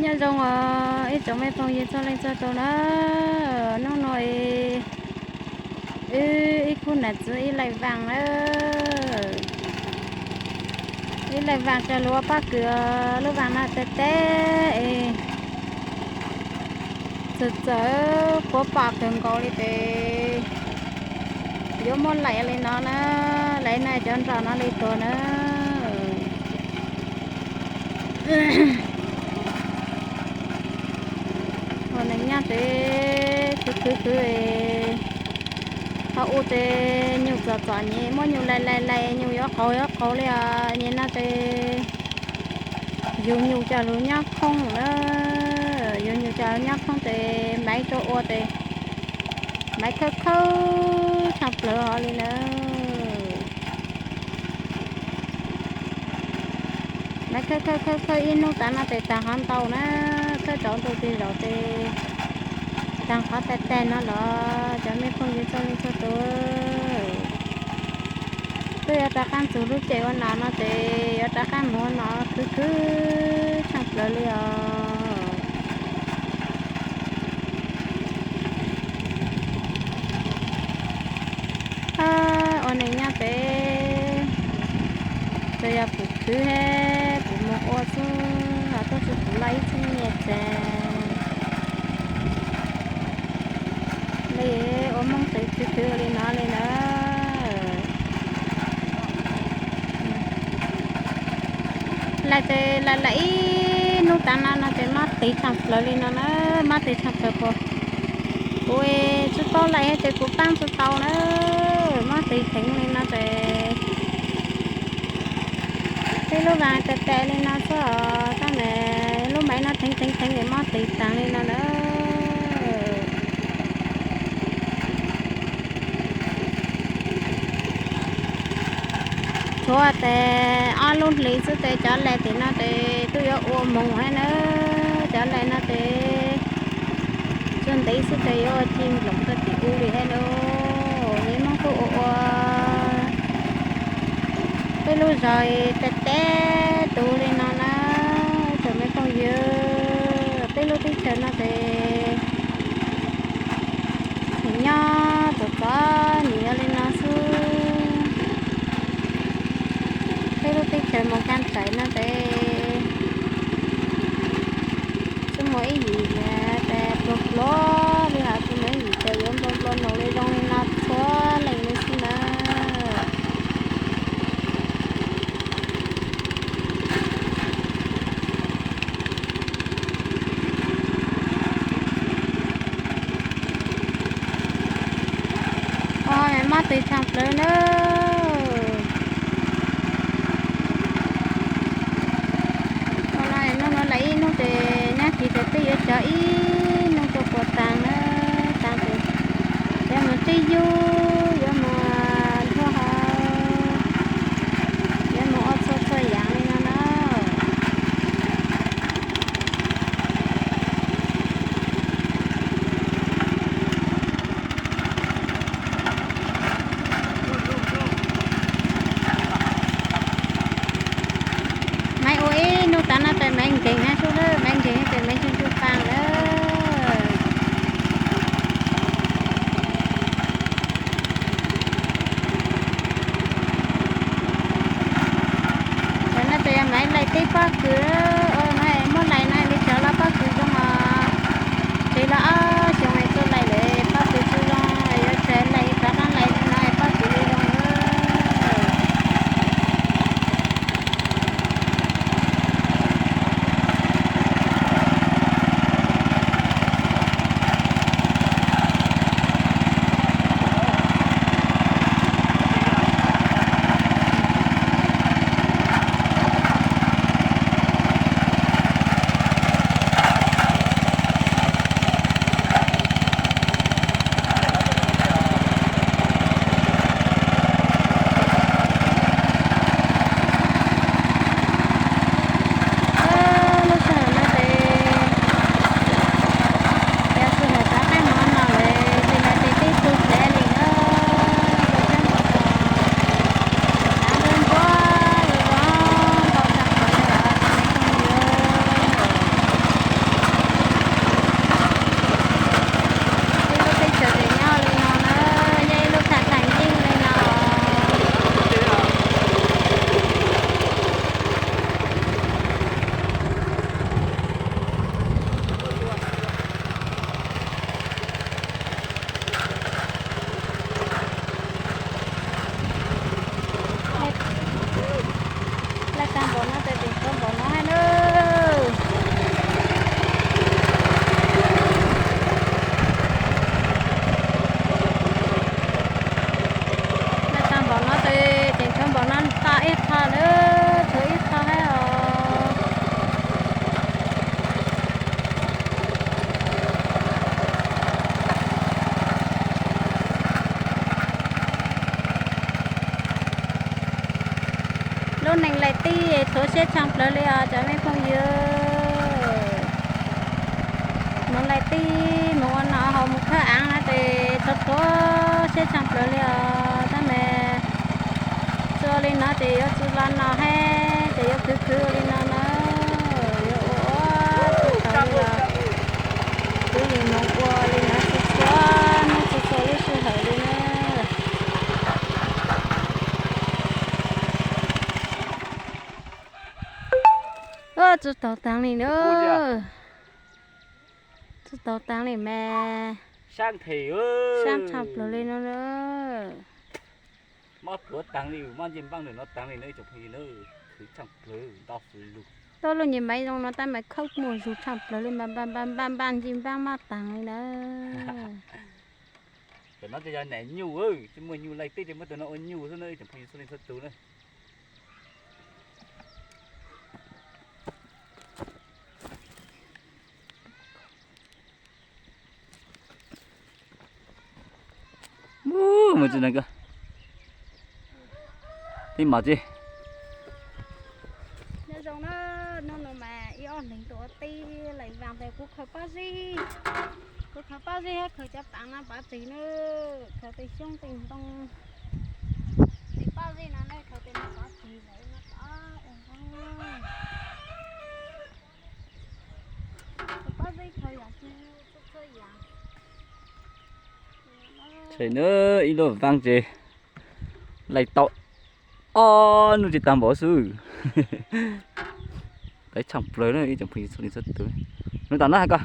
Nyob zoo os ib tsoom me phooj ywg txhua leej txhua tus na, hnub no wb ib khub nam txiv ib laij vaaj na, ib laij vaaj coj lug ua pob kws, lub vaaj no teb teb es txawm txawm quav pom kawg nkaus li ces yuav muab laim li no na, laim no cov nroj no li tuag na. Ua neeg nyob ces khwv khwv khwv, thaum ub ces nyuj txom txom nyem muab nyuj laim laim laim nyuj yuav qaug yuav qaug li os, nyem no ces yug nyuj coj lug nyob khoob na, yug nyuj coj lug nyob khoob ces maiv tuaj ua ces maiv khawb khawb tshaj plaws hov li na. Maiv khawb khawb khawb khawb ib hnub tav no ces taag qhov ntau na, khawb tsaus ntuj twg zaum ces taag qhov tag tag no los cov me phooj ywg txhua leej txhua tus, twb yuav rov qab ntxug lub caij ua nom no ces yuav rov qab mus ua nom khwv khwv tshaj plaws li os. Ua neeg nyob ces tsuas yog kuv khwv hab kuv moog ua xwb, ho tuaj tsi kuv laj ib txhia nyiaj txag li. Ua Moob tes khwv khwv li no li na. Laim ces laim laim ib hnub tav no no ces mob tes tshaj plaws li no na, mob tes tshaj plaws puas, kuv tsi paub laim ces kuv paab tsi tau na, mob tes theev li no ces peb lub vaaj tes tes li no xwb os, tab mas lub maiv no theev theev theev es mob tes taag li no na. Tshuav tes ob lub hlis xwb tes cov laim tim no tes twb yuav ua moog hab na, cov laim no tes tsuag ntev xwb tes yuav ua cig nploos rau tim u li hab na. Yog Moob tuaj ua ua peb lub zog tes tes tus li no na, tsoom me phooj ywg, peb lub teb chaws no tes tseem nyob txom txom nyem li no xwb. Peb lub teb chaws moog kaaj tsais no tes tsi muaj ib yim tes pluag pluag li hov, tsi muaj ib yim tes yuav nplua nplua nuas li zoo li no txhua leej li xwb na. Ua mob tes tshaj plaws na. Ua no hnub no laim ib hnub tes nyob kis tes twb yuav cov ib hnub tuaj puas taag na, taag tes yuav moog tsib yug, yuav moog nrhuab hauv, yuav moog ua txhua txhua yaam li no na. Thuav siab tshaj plaws li os cov me phooj ywg. Mus laij tij mus ua no ho mus khawb aav no ces thuav thuav siab tshaj plaws li os. Tab mas tsis ua li no ces yuav tsis los no thiab ces yuav khwv khwv ua li no na. Yuav ua ua tsis tau li os. Twb yeej mus ua li no txhua txhua hnub txhua txhua lub sij hawm li na. Tsis tau taag li na. Tsis tau taag li mas. Sab tshaj plaws li no na. Mob pluav taag li, mob ncej npaaj ntawm no taag li na tsoom phooj ywg na. Khwv tshaj plaws nto xwb lug. Tau lub nyuag maiv zoo no tab mas khawb muaj zug tshaj plaws li mas npaj npaj npaj npaj ncej npaaj mob taag li na. Tam no ces yog nam nyuj, tsis muaj nyuj laij tij ces muab tus no ua nyuj xwb na tsoom phooj ywg txhua leej txhua tus na. Mus tsis neeg ko, tij mam tsis. Nyob zoo na, hnub no mas ib ob hneev tuaj ua teb lawm, vaag tas kuv khaws pob zeb, kuv khaws pob zeb hab khaws cov paav no pov tseg na, khaws tej xyoob tej ntoo, tej pob zeb no na khaws tej no pov tseg lawm no pov ua ntau. Khaws pob zeb khaws yam tsis txhua txhua yam. Tshee na, ib lub vaab ces laij tau ob nub tsis tag npaum xwb. Tau tshaj plaws na ib tsoom phooj ywg txhua leej txhua tus. Nub tom no ko.